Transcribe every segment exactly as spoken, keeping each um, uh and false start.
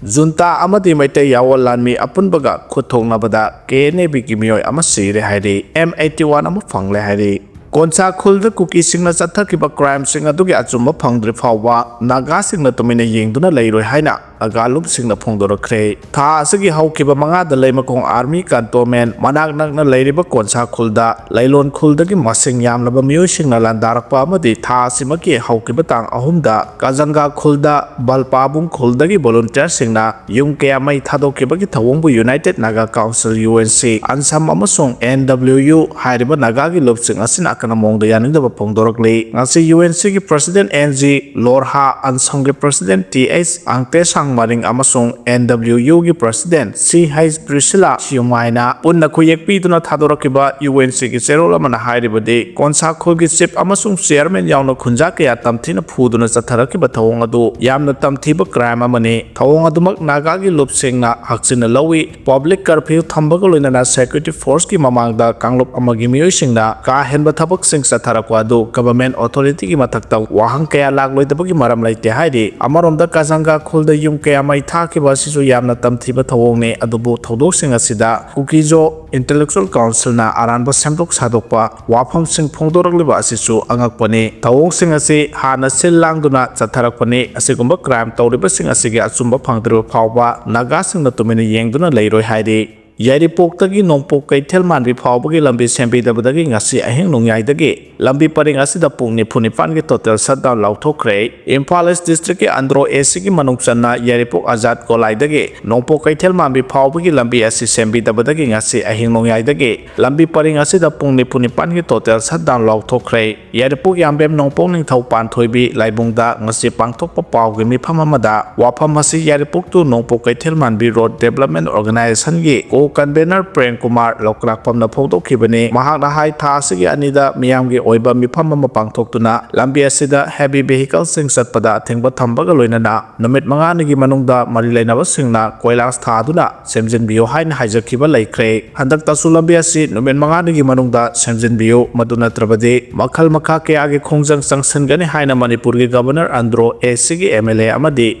ꯖꯨꯟꯇꯥ ꯑꯃꯗꯤ ꯃꯩꯇꯩ ꯌꯥꯑꯣꯟ ꯂꯥꯟꯃꯤ ꯑꯄꯨꯟꯕꯒ ꯈꯨꯠ ꯊꯣꯛꯅꯕꯗ ꯀꯦ ꯑꯦꯟ ꯑꯦ ꯕꯤꯒꯤ ꯃꯤꯑꯣꯏ ꯑꯃ ꯁꯤꯔꯦ ꯍꯥꯏꯔꯤ, ꯑꯦꯝ ꯑꯩꯠꯇꯤ ꯋꯥꯟ ꯑꯃ ꯐꯪꯂꯦ ꯍꯥꯏꯔꯤ꯫ ꯀꯣꯟꯁꯥ ꯈꯨꯜꯗ ꯀꯨꯀꯤꯁꯤꯡꯅ ꯆꯠꯊꯈꯤꯕ ꯀ꯭ꯔꯥꯏꯝꯁꯤꯡ ꯑꯗꯨꯒꯤ ꯑꯆꯨꯝꯕ ꯐꯪꯗ꯭ꯔꯤ ꯐꯥꯎꯕ ꯅꯥꯒꯥꯁꯤꯡꯅ ꯇꯨꯃꯤꯟꯅ ꯌꯦꯡꯗꯨꯅ ꯂꯩꯔꯣꯏ ꯍꯥꯏꯅ ꯅꯥꯒꯥ ꯂꯨꯞꯁꯤꯡꯅ ꯐꯣꯡꯗꯣꯔꯛꯈ꯭ꯔꯦ꯫ ꯊꯥ ꯑꯁꯤꯒꯤ ꯍꯧꯈꯤꯕ ꯃꯉꯥꯗ ꯂꯩꯃꯈꯣꯡ ꯑꯥꯔꯃꯤ ꯀꯟꯇꯣꯟꯃꯦꯟ ꯃꯅꯥꯛ ꯅꯛꯅ ꯂꯩꯔꯤꯕ ꯀꯣꯟꯁꯥ ꯈꯨꯜꯗ ꯂꯩꯂꯣꯟ ꯈꯨꯜꯗꯒꯤ ꯃꯁꯤꯡ ꯌꯥꯝꯂꯕ ꯃꯤꯑꯣꯏꯁꯤꯡꯅ ꯂꯥꯟꯗꯥꯔꯛꯄ ꯑꯃꯗꯤ ꯊꯥ ꯑꯁꯤꯃꯛꯀꯤ ꯍꯧꯈꯤꯕ ꯇꯥꯡ ꯑꯍꯨꯝꯗ ꯀꯖꯪꯒꯥ ꯈꯨꯜꯗ ꯕꯜꯄꯥꯕꯨꯡ ꯈꯨꯜꯗꯒꯤ ꯚꯣꯂꯨꯟꯇꯤꯌꯔꯁꯤꯡꯅ ꯌꯨꯝ ꯀꯌꯥ ꯃꯩ ꯊꯥꯗꯣꯛꯈꯤꯕꯒꯤ ꯊꯧꯑꯣꯡꯕꯨ united Naga council, U N C, ANSAM ꯑꯃꯁꯨꯡ ꯑꯦꯟ ꯗꯕ꯭ꯂꯤꯎ ꯌꯨ ꯍꯥꯏꯔꯤꯕ ꯅꯥꯒꯥꯒꯤ ꯂꯨꯞꯁꯤꯡ ꯑꯁꯤꯅ ꯑꯀꯟꯕ ꯃꯑꯣꯡꯗ ꯌꯥꯅꯤꯡꯗꯕ ꯐꯣꯡꯗꯣꯔꯛꯂꯤ꯫ ꯉꯁꯤ ꯌꯨ ꯑꯦꯟ ꯁꯤꯒꯤ ꯄ꯭ꯔꯁꯤꯗꯦꯟ ꯑꯦꯟ ꯖꯤ ꯂꯣꯔꯍꯥ, ꯑꯟꯁꯝꯒꯤ president T H Angtesang Maring ꯑꯃꯁꯨꯡ ꯑꯦꯟ ꯗꯕ꯭ꯂꯤꯎ ꯌꯨꯒꯤ ꯄ꯭ꯔꯁꯤꯗꯦꯟ ꯁꯤ ꯍꯩꯆ ꯄ꯭ꯔꯤꯁꯤꯂꯥ ꯁꯤꯌꯨꯃꯥꯏꯅ ꯄꯨꯟꯅ ꯈꯨꯌꯦꯛ ꯄꯤꯗꯨꯅ ꯊꯥꯗꯣꯔꯛꯈꯤꯕ ꯌꯨ ꯑꯦꯟ ꯁꯤꯒꯤ ꯆꯦꯔꯣꯜ ꯑꯃꯅ ꯍꯥꯏꯔꯤꯕꯗꯤ, ꯀꯣꯟꯁꯥ ꯈꯨꯜꯒꯤ ꯆꯤꯐ ꯑꯃꯁꯨꯡ ꯆꯤꯌꯔꯃꯦꯟ ꯌꯥꯎꯅ ꯈꯨꯟꯖꯥ ꯀꯌꯥ ꯇꯝꯊꯤꯅ ꯐꯨꯗꯨꯅ ꯆꯠꯊꯔꯛꯈꯤꯕ ꯊꯧꯑꯣꯡ ꯑꯗꯨ ꯌꯥꯝꯅ ꯇꯝꯊꯤꯕ ꯀ꯭ꯔꯥꯏꯝ ꯑꯃꯅꯤ꯫ ꯊꯧꯑꯣꯡ ꯑꯗꯨꯃꯛ ꯅꯥꯒꯥꯒꯤ ꯂꯨꯞꯁꯤꯡꯅ ꯍꯛꯆꯤꯟꯅ ꯂꯧꯏ꯫ ꯄꯕ꯭ꯂꯤꯛ ꯀꯔꯐ꯭ꯌꯨ ꯊꯝꯕꯒ ꯂꯣꯏꯅꯅ ꯁꯦꯀ꯭ꯌꯨꯔꯤꯇꯤ ꯐꯣꯔꯁꯀꯤ ꯃꯃꯥꯡꯗ ꯀꯥꯡꯂꯨꯞ ꯑꯃꯒꯤ ꯃꯤꯑꯣꯏꯁꯤꯡꯅ ꯀꯥ ꯍꯦꯟꯕ ꯊꯕꯛꯁꯤꯡ ꯆꯠꯊꯔꯛꯄ ꯑꯗꯨ ꯒꯚꯔꯟꯃꯦꯟꯠ ꯑꯣꯊꯣꯔꯤꯇꯤꯒꯤ ꯃꯊꯛꯇ ꯋꯥꯍꯪ ꯀꯌꯥ ꯂꯥꯛꯂꯣꯏꯗꯕꯒꯤ ꯃꯔꯝ ꯂꯩꯇꯦ ꯍꯥꯏꯔꯤ꯫ ꯑꯃꯔꯣꯝꯗ ꯀꯖꯪꯒꯥ ꯈꯨꯜꯗ ꯌꯨꯝ ꯀꯌꯥ ꯃꯩ ꯊꯥꯈꯤꯕ ꯑꯁꯤꯁꯨ ꯌꯥꯝꯅ ꯇꯝꯊꯤꯕ ꯊꯧꯑꯣꯡꯅꯤ, ꯑꯗꯨꯕꯨ ꯊꯧꯗꯣꯛꯁꯤꯡ ꯑꯁꯤꯗ ꯀꯨꯀꯤꯖꯣ ꯏꯟꯇꯦꯂꯦꯛꯆꯨꯋꯦꯜ ꯀꯥꯎꯟꯁꯤꯜꯅ ꯑꯔꯥꯟꯕ ꯁꯦꯝꯗꯣꯛ ꯁꯥꯗꯣꯛꯄ ꯋꯥꯐꯝꯁꯤꯡ ꯐꯣꯡꯗꯣꯔꯛꯂꯤꯕ ꯑꯁꯤꯁꯨ ꯑꯉꯛꯄꯅꯤ꯫ ꯊꯧꯑꯣꯡꯁꯤꯡ ꯑꯁꯤ ꯍꯥꯟꯅ ꯁꯤꯜ ꯂꯥꯡꯗꯨꯅ ꯆꯠꯊꯔꯛꯄꯅꯤ꯫ ꯑꯁꯤꯒꯨꯝꯕ ꯀ꯭ꯔꯥꯏꯝ ꯇꯧꯔꯤꯕꯁꯤꯡ ꯑꯁꯤꯒꯤ ꯑꯆꯨꯝꯕ ꯐꯪꯗ꯭ꯔꯤꯕ ꯐꯥꯎꯕ ꯅꯥꯒꯥꯁꯤꯡꯅ ꯇꯨꯃꯤꯟꯅ ꯌꯦꯡꯗꯨꯅ ꯂꯩꯔꯣꯏ ꯍꯥꯏꯔꯤ꯫ ꯌꯥꯏꯔꯤꯄꯣꯛꯇꯒꯤ ꯅꯣꯡꯄꯣꯛ ꯀꯩꯊꯦꯜ ꯃꯥꯟꯕꯤ ꯐꯥꯎꯕꯒꯤ ꯂꯝꯕꯤ ꯁꯦꯝꯕꯤꯗꯕꯗꯒꯤ ꯉꯁꯤ ꯑꯍꯤꯡ ꯅꯣꯡꯌꯥꯏꯗꯒꯤ ꯂꯝꯕꯤ ꯄꯔꯤꯡ ꯑꯁꯤꯗ ꯄꯨꯡ ꯅꯤꯐꯨ ꯅꯤꯄꯥꯟꯒꯤ ꯇꯣꯇꯦꯜ ꯁꯠꯗꯥꯎꯟ ꯂꯥꯎꯊꯣꯛꯈ꯭ꯔꯦ꯫ ꯏꯝꯐꯥꯜ ꯏꯁ ꯗꯤꯁꯇ꯭ꯔꯤꯛꯀꯤ ꯑꯟꯗ꯭ꯔꯣ ꯑꯦ ꯁꯤꯒꯤ ꯃꯅꯨꯡ ꯆꯟꯅ ꯌꯥꯏꯔꯤꯄꯣꯛ ꯑꯥꯖꯥꯗ ꯒꯣꯂꯥꯏꯗꯒꯤ ꯅꯣꯡꯄꯣꯛ ꯀꯩꯊꯦꯜ ꯃꯥꯟꯕꯤ ꯐꯥꯎꯕꯒꯤ ꯂꯝꯕꯤ ꯑꯁꯤ ꯁꯦꯝꯕꯤꯗꯕꯗꯒꯤ ꯉꯁꯤ ꯑꯍꯤꯡ ꯅꯣꯡꯌꯥꯏꯗꯒꯤ ꯂꯝꯕꯤ ꯄꯔꯤꯡ ꯑꯁꯤꯗ ꯄꯨꯡ ꯅꯤꯐꯨ ꯅꯤꯄꯥꯟꯒꯤ ꯇꯣꯇꯦꯜ ꯁꯠꯗꯥꯎꯟ ꯂꯥꯎꯊꯣꯛꯈ꯭ꯔꯦ꯫ ꯌꯥꯏꯔꯤꯄꯣꯛ ꯌꯥꯝꯕꯦꯝ ꯅꯣꯡꯄꯣꯛ ꯅꯤꯡꯊꯧ ꯄꯥꯟꯊꯣꯏꯕꯤ ꯂꯥꯏꯕꯨꯡꯗ ꯉꯁꯤ ꯄꯥꯡꯊꯣꯛꯄ ꯄꯥꯎꯒꯤ ꯃꯤꯐꯝ ꯑꯃꯗ ꯋꯥꯐꯝ ꯑꯁꯤ ꯌꯥꯏꯔꯤꯄꯣꯛ to ꯅꯣꯡꯄꯣꯛ ꯀꯩꯊꯦꯜ ꯃꯥꯟꯕꯤ ꯔꯣꯗ ꯗꯦꯕꯂꯞꯃꯦꯟ ꯑꯣꯔꯒꯅꯥꯏꯖꯦꯁꯟꯒꯤ ꯀꯣ ꯀꯟꯚꯦꯅꯔ ꯄ꯭ꯔꯦꯝ ꯀꯨꯃꯥꯔ ꯂꯧꯀ꯭ꯔꯥꯛꯄꯝꯅ ꯐꯣꯡꯗꯣꯛꯈꯤꯕꯅꯤ꯫ ꯃꯍꯥꯛꯅ ꯍꯥꯏ, ꯊꯥ ꯑꯁꯤꯒꯤ ꯑꯅꯤꯗ ꯃꯤꯌꯥꯝꯒꯤ ꯑꯣꯏꯕ ꯃꯤꯐꯝ ꯑꯃ ꯄꯥꯡꯊꯣꯛꯇꯨꯅ ꯂꯝꯕꯤ ꯑꯁꯤꯗ heavy vehicleꯁꯤꯡ ꯆꯠꯄꯗ ꯑꯊꯤꯡꯕ ꯊꯝꯕꯒ ꯂꯣꯏꯅꯅ ꯅꯨꯃꯤꯠ ꯃꯉꯥꯅꯤꯒꯤ ꯃꯅꯨꯡꯗ ꯃꯔꯤ ꯂꯩꯅꯕꯁꯤꯡꯅ ꯀꯣꯏꯂꯥꯁ ꯊꯥꯗꯨꯅ ꯁꯦꯝꯖꯤꯟꯕꯤꯌꯨ ꯍꯥꯏꯅ ꯍꯥꯏꯖꯈꯤꯕ ꯂꯩꯈ꯭ꯔꯦ꯫ ꯍꯟꯗꯛꯇꯁꯨ ꯂꯝꯕꯤ ꯑꯁꯤ ꯅꯨꯃꯤꯠ ꯃꯉꯥꯅꯤꯒꯤ ꯃꯅꯨꯡꯗ ꯁꯦꯝꯖꯤꯟꯕꯤꯌꯨ, ꯃꯗꯨ ꯅꯠꯇ꯭ꯔꯕꯗꯤ ꯃꯈꯜ ꯃꯈꯥ ꯀꯌꯥꯒꯤ ꯈꯣꯡꯖꯪ ꯆꯪꯁꯤꯟꯒꯅꯤ ꯍꯥꯏꯅ ꯃꯅꯤꯄꯨꯔꯒꯤ ꯒꯚꯔꯅꯔ ꯑꯟꯗ꯭ꯔꯣ ꯑꯦꯁꯤꯒꯤ MLA ꯑꯃꯗꯤ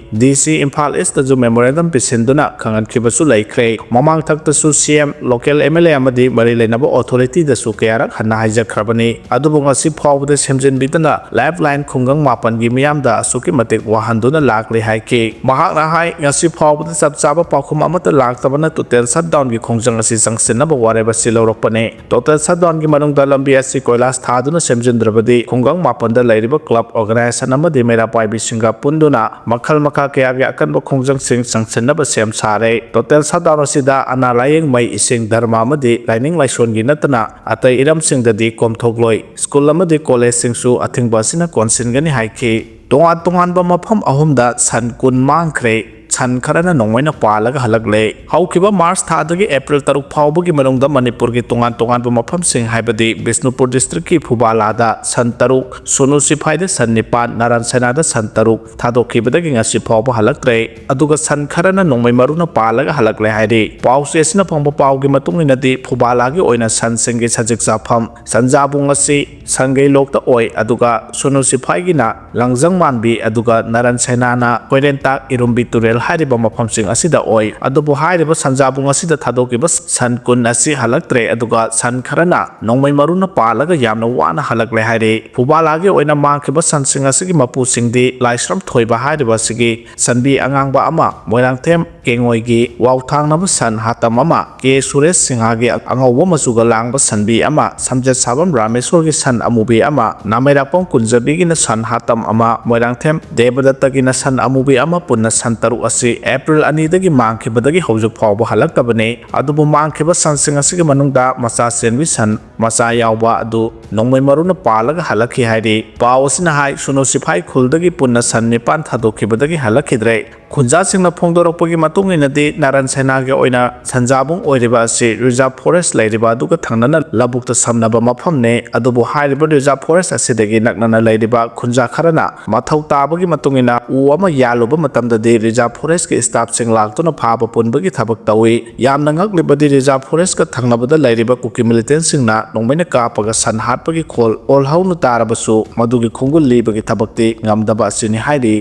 DC ꯏꯝꯐꯥꯜ ꯏꯁꯇꯁꯨ memorandum ꯄꯤꯁꯤꯟꯗꯨꯅ ꯈꯪꯍꯟꯈꯤꯕꯁꯨ ꯂꯩꯈ꯭ꯔꯦ꯫ ꯃꯃꯥꯡ ꯊꯛꯇꯁꯨ CM, local MLA ꯑꯃꯗꯤ ꯃꯔꯤ ꯂꯩꯅꯕ authorityꯗꯁꯨ ꯀꯌꯥꯔꯛ ꯍꯟꯅ ꯍꯥꯏꯖꯈ꯭ꯔꯕꯅꯤ꯫ ꯑꯗꯨꯕꯨ ꯉꯁꯤ ꯐꯥꯎꯕꯗ ꯁꯦꯝꯖꯤꯟꯕꯤꯗꯅ Lifeline ꯈꯨꯡꯒꯪ ꯃꯥꯄꯟꯒꯤ ꯃꯤꯌꯥꯝꯗ ꯑꯁꯨꯛꯀꯤ ꯃꯇꯤꯛ ꯋꯥꯍꯟꯗꯨꯅ ꯂꯥꯛꯂꯤ ꯍꯥꯏꯈꯤ꯫ ꯃꯍꯥꯛꯅ ꯍꯥꯏ, ꯉꯁꯤ ꯐꯥꯎꯕꯗ ꯆꯞ ꯆꯥꯕ ꯄꯥꯎꯈꯨꯝ ꯑꯃꯠꯇ ꯂꯥꯛꯇꯕꯅ total shutdownꯒꯤ ꯈꯣꯡꯖꯪ ꯑꯁꯤ ꯆꯪꯁꯤꯟꯅꯕ ꯋꯥꯔꯦꯞ ꯑꯁꯤ ꯂꯧꯔꯛꯄꯅꯤ꯫ Total shutdownꯒꯤ ꯃꯅꯨꯡꯗ ꯂꯝꯕꯤ ꯑꯁꯤ ꯀꯣꯏꯂꯥꯁ ꯊꯥꯗꯨꯅ ꯁꯦꯝꯖꯤꯟꯗ꯭ꯔꯕꯗꯤ ꯈꯨꯡꯒꯪ ꯃꯥꯄꯟꯗ ꯂꯩꯔꯤꯕ club, organization ꯑꯃꯗꯤ ꯃꯩꯔꯥ ꯄꯥꯏꯕꯤꯁꯤꯡꯒ ꯄꯨꯟꯗꯨꯅ ꯃꯈꯜ ꯃꯈꯥ ꯀꯌꯥꯒꯤ ꯑꯀꯟꯕ ꯈꯣꯡꯖꯪꯁꯤꯡ ꯆꯪꯁꯤꯟꯅꯕ ꯁꯦꯝ ꯁꯥꯔꯦ꯫ Total shutdown ꯑꯁꯤꯗ ꯑꯅꯥ ꯂꯥꯌꯦꯡ, ꯃꯩ, ꯏꯁꯤꯡ, ꯙꯔꯃ ꯑꯃꯗꯤ ꯂꯥꯏꯅꯤꯡ ꯂꯥꯏꯁꯣꯟꯒꯤ ꯅꯠꯇꯅ ꯑꯇꯩ ꯏꯔꯝꯁꯤꯡꯗꯗꯤ ꯀꯣꯝꯊꯣꯛꯂꯣꯏ꯫ School ꯑꯃꯗꯤ collegeꯁꯤꯡꯁꯨ ꯑꯊꯤꯡꯕ ꯑꯁꯤꯅ ꯀꯣꯟꯁꯤꯟꯒꯅꯤ ꯍꯥꯏꯈꯤ꯫ ꯇꯣꯉꯥꯟ ꯇꯣꯉꯥꯟꯕ ꯃꯐꯝ ꯑꯍꯨꯝꯗ ꯁꯟ ꯀꯨꯟ ꯃꯥꯡꯈ꯭ꯔꯦ꯫ ꯁꯟ ꯈꯔꯅ ꯅꯣꯡꯃꯩꯅ ꯄꯥꯜꯂꯒ ꯍꯜꯂꯛꯂꯦ꯫ ꯍꯧꯈꯤꯕ March ꯊꯥꯗꯒꯤ April ꯇꯔꯨꯛ ꯐꯥꯎꯕꯒꯤ ꯃꯅꯨꯡꯗ ꯃꯅꯤꯄꯨꯔꯒꯤ ꯇꯣꯉꯥꯟ ꯇꯣꯉꯥꯟꯕ ꯃꯐꯝꯁꯤꯡ, ꯍꯥꯏꯕꯗꯤ ꯕꯤꯁꯅꯨꯄꯨꯔ districtꯀꯤ ꯐꯨꯕꯥꯂꯥꯗ ꯁꯟ ꯇꯔꯨꯛ, ꯁꯣꯅꯨ ꯁꯤꯐꯥꯏꯗ ꯁꯟ ꯅꯤꯄꯥꯟ, ꯅꯥꯔꯥꯟ ꯁꯦꯅꯥꯗ ꯁꯟ ꯇꯔꯨꯛ ꯊꯥꯗꯣꯛꯈꯤꯕꯗꯒꯤ ꯉꯁꯤ ꯐꯥꯎꯕ ꯍꯜꯂꯛꯇ꯭ꯔꯦ꯫ ꯑꯗꯨꯒ ꯁꯟ ꯈꯔꯅ ꯅꯣꯡꯃꯩ ꯃꯔꯨꯅ ꯄꯥꯜꯂꯒ ꯍꯜꯂꯛꯂꯦ ꯍꯥꯏꯔꯤ꯫ ꯄꯥꯎꯆꯦ ꯑꯁꯤꯅ ꯐꯪꯕ ꯄꯥꯎꯒꯤ ꯃꯇꯨꯡ ꯏꯟꯅꯗꯤ ꯐꯨꯕꯥꯂꯥꯒꯤ ꯑꯣꯏꯅ ꯁꯟꯁꯤꯡꯒꯤ ꯁꯖꯤꯛ ꯆꯥꯐꯝ ꯁꯟꯖꯥꯕꯨꯡ ꯑꯁꯤ ꯁꯪꯒꯩ ꯂꯣꯛꯇ ꯑꯣꯏ, ꯑꯗꯨꯒ ꯁꯣꯅꯨ ꯁꯤꯐꯥꯏꯒꯤꯅ ꯂꯪꯖꯪ ꯃꯥꯟꯕꯤ, ꯑꯗꯨꯒ ꯅꯔꯟ ꯁꯦꯅꯥꯅ ꯀꯣꯏꯔꯦꯟꯇꯥꯛ ꯏꯔꯨꯝꯕꯤ ꯇꯨꯔꯦꯜ ꯍꯥꯏꯔꯤꯕ ꯃꯐꯝꯁꯤꯡ ꯑꯁꯤꯗ ꯑꯣꯏ꯫ ꯑꯗꯨꯕꯨ ꯍꯥꯏꯔꯤꯕ ꯁꯟꯖꯥꯕꯨꯡ ꯑꯁꯤꯗ ꯊꯥꯗꯣꯛꯈꯤꯕ ꯁꯟ ꯀꯨꯟ ꯑꯁꯤ ꯍꯜꯂꯛꯇ꯭ꯔꯦ, ꯑꯗꯨꯒ ꯁꯟ ꯈꯔꯅ ꯅꯣꯡꯃꯩ ꯃꯔꯨꯅ ꯄꯥꯜꯂꯒ ꯌꯥꯝꯅ ꯋꯥꯅ ꯍꯜꯂꯛꯂꯦ ꯍꯥꯏꯔꯤ꯫ ꯐꯨꯕꯥꯂꯥꯒꯤ ꯑꯣꯏꯅ ꯃꯥꯡꯈꯤꯕ ꯁꯟꯁꯤꯡ ꯑꯁꯤꯒꯤ ꯃꯄꯨꯁꯤꯡꯗꯤ ꯂꯥꯏꯁ꯭ꯔꯝ ꯊꯣꯏꯕ ꯍꯥꯏꯔꯤꯕ ꯑꯁꯤꯒꯤ ꯁꯟꯕꯤ ꯑꯉꯥꯡꯕ ꯑꯃ, ꯃꯣꯏꯔꯥꯡꯊꯦꯝ ꯀꯦꯡꯉꯣꯏꯒꯤ ꯋꯥꯎꯊꯥꯡꯅꯕ ꯁꯟ ꯍꯥꯇꯝ ꯑꯃ, ꯀꯦ ꯁꯨꯔꯦꯁ ꯁꯤꯡꯍꯒꯤ ꯑꯉꯧꯕ ꯃꯆꯨꯒ ꯂꯥꯡꯕ ꯁꯟꯕꯤ ꯑꯃ, ꯁꯝꯖꯦꯠ ꯁꯥꯕꯝ ꯔꯥꯃꯦꯁꯣꯔꯒꯤ ꯁꯟ ꯑꯃꯨꯕꯤ ꯑꯃ, ꯅꯥꯃꯩꯔꯥꯛꯄꯝ ꯀꯨꯟꯖꯕꯤꯒꯤꯅ ꯁꯟ ꯍꯥꯇꯝ ꯑꯃ, ꯃꯣꯏꯔꯥꯡꯊꯦꯝ ꯗꯦꯕꯗꯠꯇꯒꯤꯅ ꯁꯟ ꯑꯃꯨꯕꯤ ꯑꯃ, ꯄꯨꯟꯅ ꯁꯟ ꯇꯔꯨꯛ ꯑꯁꯤ April ꯑꯅꯤꯗꯒꯤ ꯃꯥꯡꯈꯤꯕꯗꯒꯤ ꯍꯧꯖꯤꯛ ꯐꯥꯎꯕ ꯍꯜꯂꯛꯇꯕꯅꯤ꯫ ꯑꯗꯨꯕꯨ ꯃꯥꯡꯈꯤꯕ ꯁꯟꯁꯤꯡ ꯑꯁꯤꯒꯤ ꯃꯅꯨꯡꯗ ꯃꯆꯥ ꯆꯦꯟꯕꯤ ꯁꯟ ꯃꯆꯥ ꯌꯥꯎꯕ ꯑꯗꯨ ꯅꯣꯡꯃꯩ ꯃꯔꯨꯅ ꯄꯥꯜꯂꯒ ꯍꯜꯂꯛꯈꯤ ꯍꯥꯏꯔꯤ꯫ ꯄꯥꯎ ꯑꯁꯤꯅ ꯍꯥꯏ, ꯁꯨꯅꯨ ꯁꯤꯐꯥꯏ ꯈꯨꯜꯗꯒꯤ ꯄꯨꯟꯅ ꯁꯟ ꯅꯤꯄꯥꯟ ꯊꯥꯗꯣꯛꯈꯤꯕꯗꯒꯤ ꯍꯜꯂꯛꯈꯤꯗ꯭ꯔꯦ꯫ ꯈꯨꯟꯖꯥꯁꯤꯡꯅ ꯐꯣꯡꯗꯣꯔꯛꯄꯒꯤ ꯃꯇꯨꯡ ꯃꯇꯨꯡ ꯏꯟꯅꯗꯤ ꯅꯥꯔꯟ ꯁꯦꯅꯥꯒꯤ ꯑꯣꯏꯅ ꯁꯟꯖꯥꯕꯨꯡ ꯑꯣꯏꯔꯤꯕ ꯑꯁꯤ reserve forest ꯂꯩꯔꯤꯕ ꯑꯗꯨꯒ ꯊꯪꯅꯅ ꯂꯧꯕꯨꯛꯇ ꯁꯝꯅꯕ ꯃꯐꯝꯅꯤ꯫ ꯑꯗꯨꯕꯨ ꯍꯥꯏꯔꯤꯕ reserve forest ꯑꯁꯤꯗꯒꯤ ꯅꯛꯅꯅ ꯂꯩꯔꯤꯕ ꯈꯨꯟꯖꯥ ꯈꯔꯅ ꯃꯊꯧ ꯇꯥꯕꯒꯤ ꯃꯇꯨꯡ ꯏꯟꯅ ꯎ ꯑꯃ ꯌꯥꯜꯂꯨꯕ ꯃꯇꯝꯗꯗꯤ reserve forest ꯀꯤ staff ꯁꯤꯡ ꯂꯥꯛꯇꯨꯅ ꯐꯥꯕ ꯄꯨꯟꯕꯒꯤ ꯊꯕꯛ ꯇꯧꯏ꯫ ꯌꯥꯝꯅ ꯉꯛꯂꯤꯕꯗꯤ reserve forest ꯀ ꯊꯪꯅꯕꯗ ꯂꯩꯔꯤꯕ ꯀꯨꯀꯤ militant ꯁꯤꯡꯅ ꯅꯣꯡꯃꯩꯅ ꯀꯥꯞꯄꯒ ꯁꯟ ꯍꯥꯠꯄꯒꯤ ꯈꯣꯜ ꯑꯣꯜꯍꯧꯅ ꯇꯥꯔꯕꯁꯨ ꯃꯗꯨꯒꯤ ꯈꯣꯡꯒꯨꯜ ꯂꯤꯕꯒꯤ ꯊꯕꯛꯇꯤ ꯉꯝꯗꯕ ꯑꯁꯤꯅꯤ ꯍꯥꯏꯔꯤ꯫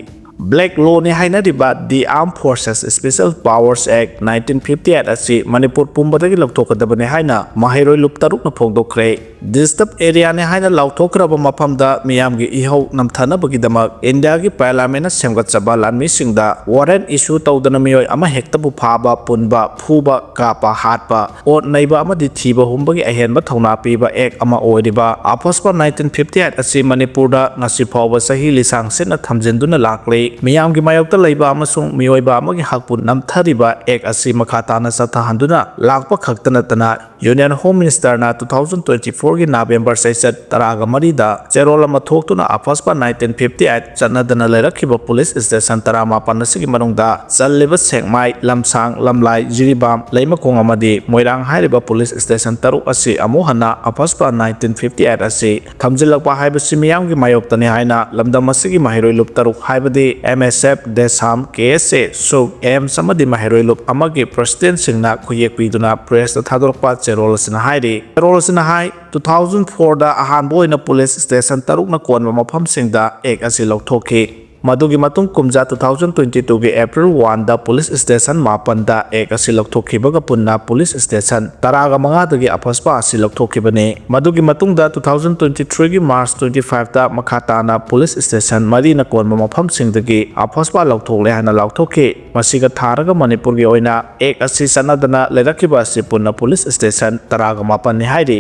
Black law ꯅꯤ ꯍꯥꯏꯅꯔꯤꯕ The Armed Forces Special Powers Act nineteen fifty eight ꯑꯁꯤ ꯃꯅꯤꯄꯨꯔ ꯄꯨꯝꯕꯗꯒꯤ ꯂꯧꯊꯣꯛꯀꯗꯕꯅꯤ ꯍꯥꯏꯅ ꯃꯍꯩꯔꯣꯏ ꯂꯨꯞ ꯇꯔꯨꯛꯅ ꯐꯣꯡꯗꯣꯛꯈ꯭ꯔꯦ꯫ Disturb area ꯅꯤ ꯍꯥꯏꯅ ꯂꯥꯎꯊꯣꯛꯈ꯭ꯔꯕ ꯃꯐꯝꯗ ꯃꯤꯌꯥꯝꯒꯤ ꯏꯍꯧ ꯅꯝꯊꯅꯕꯒꯤꯗꯃꯛ ꯏꯟꯗꯤꯌꯥꯒꯤ parliament ꯅ ꯁꯦꯝꯒꯠꯆꯕ ꯂꯥꯟꯃꯤꯁꯤꯡꯗ warrant issue ꯇꯧꯗꯅ ꯃꯤꯑꯣꯏ ꯑꯃꯍꯦꯛꯇꯕꯨ ꯐꯥꯕ, ꯄꯨꯟꯕ, ꯐꯨꯕ, ꯀꯥꯞꯄ, ꯍꯥꯠꯄ, ꯑꯣꯠ ꯅꯩꯕ ꯑꯃꯗꯤ ꯊꯤꯕ ꯍꯨꯝꯕꯒꯤ ꯑꯍꯦꯟꯕ ꯊꯧꯅꯥ ꯄꯤꯕ act ꯑꯃ ꯑꯣꯏꯔꯤꯕ AFSPA nineteen fifty eight ꯑꯁꯤ ꯃꯅꯤꯄꯨꯔꯗ ꯉꯁꯤ ꯐꯥꯎꯕ ꯆꯍꯤ ꯂꯤꯁꯥꯡ ꯁꯤꯠꯅ ꯊꯝꯖꯤꯟꯗꯨꯅ ꯂꯥꯛꯂꯤ꯫ ꯃꯤꯌꯥꯝꯒꯤ ꯃꯥꯌꯣꯛꯇ ꯂꯩꯕ ꯑꯃꯁꯨꯡ ꯃꯤꯑꯣꯏꯕ ꯑꯃꯒꯤ ꯍꯛꯄꯨ ꯅꯝꯊꯔꯤꯕ act ꯑꯁꯤ ꯃꯈꯥ ꯇꯥꯅ ꯆꯠꯊꯍꯟꯗꯨꯅ ꯂꯥꯛꯄ ꯈꯛꯇ ꯅꯠꯇꯅ, Union Home Minister ꯅ two thousand twenty four ꯒꯤ November ꯆꯩꯆꯠ ꯇꯔꯥꯒ ꯃꯔꯤꯗ ꯆꯦꯔꯣꯜ ꯑꯃ ꯊꯣꯛꯇꯨꯅ AFSPA nineteen fifty eight ꯆꯠꯅꯗꯅ ꯂꯩꯔꯛꯈꯤꯕ police station ꯇꯔꯥꯃꯥꯄꯟ ꯑꯁꯤꯒꯤ ꯃꯅꯨꯡꯗ ꯆꯜꯂꯤꯕ ꯁꯦꯛꯃꯥꯏ, ꯂꯝꯁꯥꯡ, ꯂꯝꯂꯥꯏ, ꯖꯤꯔꯤꯕꯥꯝ, ꯂꯩꯃꯈꯣꯡ ꯑꯃꯗꯤ ꯃꯣꯏꯔꯥꯡ ꯍꯥꯏꯔꯤꯕ police station ꯇꯔꯨꯛ ꯑꯁꯤ ꯑꯃꯨꯛ ꯍꯟꯅ AFSPA nineteen fifty eight ꯑꯁꯤ ꯊꯝꯖꯤꯜꯂꯛꯄ ꯍꯥꯏꯕꯁꯤ ꯃꯤꯌꯥꯝꯒꯤ ꯃꯥꯌꯣꯛꯇꯅꯤ ꯍꯥꯏꯅ ꯂꯝꯗꯝ ꯑꯁꯤꯒꯤ ꯃꯍꯩꯔꯣꯏ ꯂꯨꯞ ꯇꯔꯨꯛ ꯍꯥꯏꯕꯗꯤ M S F, DESAM, K S A, ꯁꯨꯛ, AIMS ꯑꯃꯗꯤ ꯃꯍꯩꯔꯣꯏ ꯂꯨꯞ ꯑꯃꯒꯤ president ꯁꯤꯡꯅ ꯈꯨꯌꯦꯛ ꯄꯤꯗꯨꯅ press ꯇ ꯊꯥꯗꯣꯔꯛꯄ ꯆꯦꯔꯣꯜ ꯑꯁꯤꯅ ꯍꯥꯏꯔꯤ꯫ ꯆꯦꯔꯣꯜ ꯑꯁꯤꯅ ꯍꯥꯏ, two thousand four ꯗ ꯑꯍꯥꯟꯕ ꯑꯣꯏꯅ police station ꯇꯔꯨꯛꯅ ꯀꯣꯟꯕ ꯃꯐꯝꯁꯤꯡꯗ act ꯑꯁꯤ ꯂꯧꯊꯣꯛꯈꯤ꯫ ꯃꯗꯨꯒꯤ ꯃꯇꯨꯡ ꯀꯨꯝꯖꯥ two thousand twenty two ꯒꯤ April one ꯗ police station ꯃꯥꯄꯟꯗ act ꯑꯁꯤ ꯂꯧꯊꯣꯛꯈꯤꯕꯒ ꯄꯨꯟꯅ police station ꯇꯔꯥꯒ ꯃꯉꯥꯗꯒꯤ AFSPA ꯑꯁꯤ ꯂꯧꯊꯣꯛꯈꯤꯕꯅꯤ꯫ ꯃꯗꯨꯒꯤ ꯃꯇꯨꯡꯗ two thousand twenty three ꯒꯤ March twenty five ꯗ ꯃꯈꯥ ꯇꯥꯅ police station ꯃꯔꯤꯅ ꯀꯣꯟꯕ ꯃꯐꯝꯁꯤꯡꯗꯒꯤ AFSPA ꯂꯧꯊꯣꯛꯂꯦ ꯍꯥꯏꯅ ꯂꯥꯎꯊꯣꯛꯈꯤ꯫ ꯃꯁꯤꯒ ꯊꯥꯔꯒ ꯃꯅꯤꯄꯨꯔꯒꯤ ꯑꯣꯏꯅ act ꯑꯁꯤ ꯆꯠꯅꯗꯅ ꯂꯩꯔꯛꯈꯤꯕ ꯑꯁꯤ ꯄꯨꯟꯅ police station ꯇꯔꯥꯒ ꯃꯥꯄꯟꯅꯤ ꯍꯥꯏꯔꯤ꯫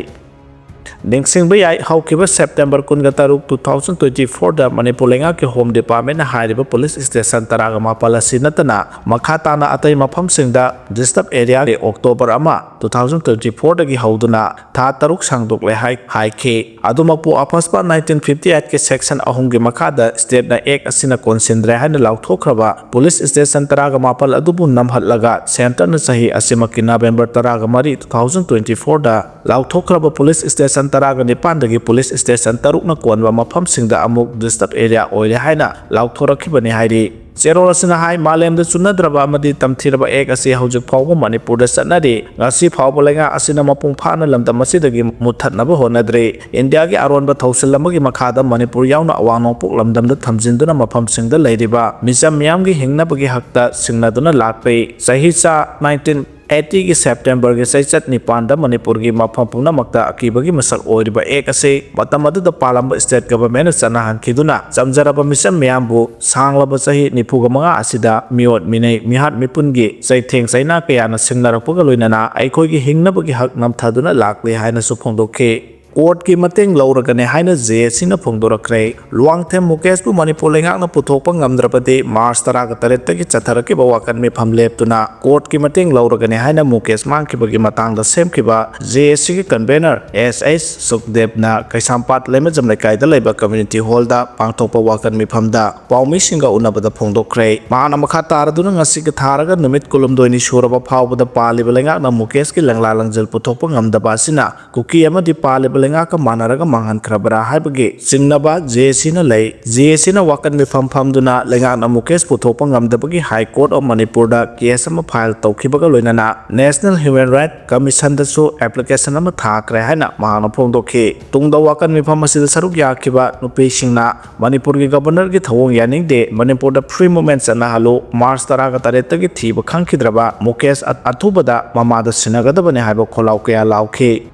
ꯅꯤꯡꯁꯤꯡꯕ ꯌꯥꯏ, ꯍꯧꯈꯤꯕ ꯁꯦꯞꯇꯦꯝꯕꯔ ꯀꯨꯟꯒ ꯇꯔꯨꯛ, two thousand twenty fourꯗ ꯃꯅꯤꯄꯨꯔ ꯂꯩꯉꯥꯛꯀꯤ Home Departmentꯅ ꯍꯥꯏꯔꯤꯕ ꯄꯨꯂꯤꯁ ꯁ꯭ꯇꯦꯁꯟ ꯇꯔꯥꯒ ꯃꯥꯄꯜ ꯑꯁꯤ ꯅꯠꯇꯅ ꯃꯈꯥ ꯇꯥꯅ ꯑꯇꯩ ꯃꯐꯝꯁꯤꯡꯗ ꯗꯤꯁꯇꯔꯕ ꯑꯦꯔꯤꯌꯥꯒꯤ ꯑꯣꯛꯇꯣꯕꯔ ꯑꯃ, two thousand twenty fourꯗꯒꯤ ꯍꯧꯗꯨꯅ ꯊꯥ ꯇꯔꯨꯛ ꯁꯥꯡꯗꯣꯛꯂꯦ ꯍꯥꯏ-, ꯍꯥꯏꯈꯤ꯫ ꯑꯗꯨꯃꯛꯄꯨ, ꯑꯐꯁꯄꯥ nineteen fifty eightꯀꯤ section ꯑꯍꯨꯝꯒꯤ ꯃꯈꯥꯗ stateꯅ act ꯑꯁꯤꯅ ꯀꯣꯟꯁꯤꯟꯗ꯭ꯔꯦ ꯍꯥꯏꯅ ꯂꯥꯎꯊꯣꯛꯈ꯭ꯔꯕ ꯄꯨꯂꯤꯁ ꯁ꯭ꯇꯦꯁꯟ ꯇꯔꯥꯒ ꯃꯥꯄꯜ ꯑꯗꯨꯕꯨ ꯅꯝꯍꯠꯂꯒ centreꯅ ꯆꯍꯤ ꯑꯁꯤꯃꯛꯀꯤ ꯅꯕꯦꯝꯕꯔ ꯇꯔꯥꯒ ꯃꯔꯤ, two thousand twenty fourꯗ ꯂꯥꯎꯊꯣꯛꯈ꯭ꯔꯕ ꯄꯨꯂꯤꯁ ꯁ꯭ꯇꯦꯁꯟ ꯇꯔꯥꯒ ꯅꯤꯄꯥꯟꯗꯒꯤ ꯄꯨꯂꯤꯁ ꯁ꯭ꯇꯦꯁꯟ ꯇꯔꯨꯛꯅ ꯀꯣꯟꯕ ꯃꯐꯝꯁꯤꯡꯗ ꯑꯃꯨꯛ ꯗꯤꯁꯇꯔꯕ ꯑꯦꯔꯤꯌꯥ ꯑꯣꯏꯔꯦ ꯍꯥꯏꯅ ꯂꯥꯎꯊꯣꯔꯛꯈꯤꯕꯅꯤ ꯍꯥꯏꯔꯤ꯫ ꯆꯦꯔꯣꯜ ꯑꯁꯤꯅ ꯍꯥꯏ, ꯃꯥꯂꯦꯝꯗ ꯆꯨꯅꯗ꯭ꯔꯕ ꯑꯃꯗꯤ ꯇꯝꯊꯤꯔꯕ act ꯑꯁꯤ ꯍꯧꯖꯤꯛ ꯐꯥꯎꯕ ꯃꯅꯤꯄꯨꯔꯗ ꯆꯠꯅꯔꯤ꯫ ꯉꯁꯤ ꯐꯥꯎꯕ ꯂꯩꯉꯥꯛ ꯑꯁꯤꯅ ꯃꯄꯨꯡ ꯐꯥꯅ ꯂꯝꯗꯝ ꯑꯁꯤꯗꯒꯤ ꯃꯨꯠꯊꯠꯅꯕ ꯍꯣꯠꯅꯗ꯭ꯔꯤ꯫ ꯏꯟꯗꯤꯌꯥꯒꯤ ꯑꯔꯣꯟꯕ ꯊꯧꯁꯤꯜ ꯑꯃꯒꯤ ꯃꯈꯥꯗ ꯃꯅꯤꯄꯨꯔ ꯌꯥꯎꯅ ꯑꯋꯥꯡ ꯅꯣꯡꯄꯣꯛ ꯂꯝꯗꯝꯗ ꯊꯝꯖꯤꯟꯗꯨꯅ ꯃꯐꯝꯁꯤꯡꯗ ꯂꯩꯔꯤꯕ ꯃꯤꯆꯝ ꯃꯤꯌꯥꯝꯒꯤ ꯍꯤꯡꯅꯕꯒꯤ ꯍꯛꯇ ꯁꯤꯡꯅꯗꯨꯅ ꯂꯥꯛꯂꯤ꯫ ꯆꯍꯤ ꯆꯥ nineteen eightyꯒꯤ ꯁꯦꯞꯇꯦꯝꯕꯔꯒꯤ ꯆꯩꯆꯠ ꯅꯤꯄꯥꯟꯗ ꯃꯅꯤꯄꯨꯔꯒꯤ ꯃꯐꯝ ꯄꯨꯝꯅꯃꯛꯇ ꯑꯀꯤꯕꯒꯤ ꯃꯁꯛ ꯑꯣꯏꯔꯤꯕ act ꯑꯁꯤ ꯃꯇꯝ ꯑꯗꯨꯗ ꯄꯥꯜꯂꯝꯕ state governmentꯅ ꯆꯠꯅꯍꯟꯈꯤꯗꯨꯅ ꯆꯝꯖꯔꯕ ꯃꯤꯆꯝ ꯃꯤꯌꯥꯝꯕꯨ ꯁꯥꯡꯂꯕ ꯆꯍꯤ ꯅꯤꯐꯨꯒ ꯃꯉꯥ ꯑꯁꯤꯗ ꯃꯤꯑꯣꯠ ꯃꯤꯅꯩ, ꯃꯤꯍꯥꯠ ꯃꯤꯄꯨꯟꯒꯤ ꯆꯩꯊꯦꯡ ꯆꯩꯅꯥ ꯀꯌꯥꯅ ꯁꯤꯡꯅꯔꯛꯄꯒ ꯂꯣꯏꯅꯅ ꯑꯩꯈꯣꯏꯒꯤ ꯍꯤꯡꯅꯕꯒꯤ ꯍꯛ ꯅꯝꯊꯗꯨꯅ ꯂꯥꯛꯂꯤ ꯍꯥꯏꯅꯁꯨ ꯐꯣꯡꯗꯣꯛꯈꯤ꯫ Courtꯀꯤ ꯃꯇꯦꯡ ꯂꯧꯔꯒꯅꯤ ꯍꯥꯏꯅ JACꯅ ꯐꯣꯡꯗꯣꯔꯛꯈ꯭ꯔꯦ꯫ ꯂꯨꯋꯥꯡꯊꯦꯝ ꯃꯨꯀꯦꯁꯄꯨ ꯃꯅꯤꯄꯨꯔ ꯂꯩꯉꯥꯛꯅ ꯄꯨꯊꯣꯛꯄ ꯉꯝꯗ꯭ꯔꯕꯗꯤ March ꯇꯔꯥꯒ ꯇꯔꯦꯠꯇꯒꯤ ꯆꯠꯊꯔꯛꯈꯤꯕ ꯋꯥꯀꯠ ꯃꯤꯐꯝ ꯂꯦꯞꯇꯨꯅ courtꯀꯤ ꯃꯇꯦꯡ ꯂꯧꯔꯒꯅꯤ ꯍꯥꯏꯅ ꯃꯨꯀꯦꯁ ꯃꯥꯡꯈꯤꯕꯒꯤ ꯃꯇꯥꯡꯗ ꯁꯦꯝꯈꯤꯕ JACꯒꯤ convener S H ꯁꯨꯛꯗꯦꯕꯅ ꯀꯩꯁꯥꯝꯄꯥꯠ ꯂꯩꯃꯖꯝ ꯂꯩꯀꯥꯏꯗ ꯂꯩꯕ community hallꯗ ꯄꯥꯡꯊꯣꯛꯄ ꯋꯥꯀꯠ ꯃꯤꯐꯝꯗ ꯄꯥꯎꯃꯤꯁꯤꯡꯒ ꯎꯅꯕꯗ ꯐꯣꯡꯗꯣꯛꯈ꯭ꯔꯦ꯫ ꯃꯍꯥꯛꯅ ꯃꯈꯥ ꯇꯥꯔꯗꯨꯅ ꯉꯁꯤꯒ ꯊꯥꯔꯒ ꯅꯨꯃꯤꯠ ꯀꯨꯟꯍꯨꯝꯗꯣꯏꯅꯤ ꯁꯨꯔꯕ ꯐꯥꯎꯕꯗ ꯄꯥꯜꯂꯤꯕ ꯂꯩꯉꯥꯛꯅ ꯃꯨꯀꯦꯁꯀꯤ ꯂꯪꯂꯥ ꯂꯪꯖꯤꯜ ꯄꯨꯊꯣꯛꯄ ꯉꯝꯗꯕ ꯑꯁꯤꯅ ꯀꯨꯀꯤ ꯑꯃꯗꯤ ꯄꯥꯜꯂꯤꯕ ꯂꯩꯉꯥꯛꯀ ꯃꯥꯟꯅꯔꯒ ꯃꯥꯡꯍꯟꯈ꯭ꯔꯕ꯭ꯔꯥ ꯍꯥꯏꯕꯒꯤ ꯆꯤꯡꯅꯕ JACꯅ ꯂꯩ꯫ JACꯅ ꯋꯥꯀꯠ ꯃꯤꯐꯝ ꯐꯝꯗꯨꯅ ꯂꯩꯉꯥꯛꯅ ꯃꯨꯀꯦꯁ ꯄꯨꯊꯣꯛꯄ ꯉꯝꯗꯕꯒꯤ High Court of ꯃꯅꯤꯄꯨꯔꯗ case ꯑꯃ file ꯇꯧꯈꯤꯕꯒ ꯂꯣꯏꯅꯅ National Human Rights Commissionꯗꯁꯨ application ꯑꯃ ꯊꯥꯈ꯭ꯔꯦ ꯍꯥꯏꯅ ꯃꯍꯥꯛꯅ ꯐꯣꯡꯗꯣꯛꯈꯤ꯫ ꯇꯨꯡꯗ ꯋꯥꯀꯠ ꯃꯤꯐꯝ ꯑꯁꯤꯗ ꯁꯔꯨꯛ ꯌꯥꯈꯤꯕ ꯅꯨꯄꯤꯁꯤꯡꯅ ꯃꯅꯤꯄꯨꯔꯒꯤ governorꯒꯤ ꯊꯧꯑꯣꯡ ꯌꯥꯅꯤꯡꯗꯦ, ꯃꯅꯤꯄꯨꯔꯗ free movement ꯆꯠꯅꯍꯜꯂꯨ, March ꯇꯔꯥꯒ ꯇꯔꯦꯠꯇꯒꯤ ꯊꯤꯕ ꯈꯪꯈꯤꯗ꯭ꯔꯕ ꯃꯨꯀꯦꯁ ꯑ-, ꯑꯊꯨꯕꯗ ꯃꯃꯥꯗ ꯁꯤꯟꯅꯒꯗꯕꯅꯤ ꯍꯥꯏꯕ ꯈꯣꯜꯂꯥꯎ ꯀꯌꯥ ꯂꯥꯎꯈꯤ꯫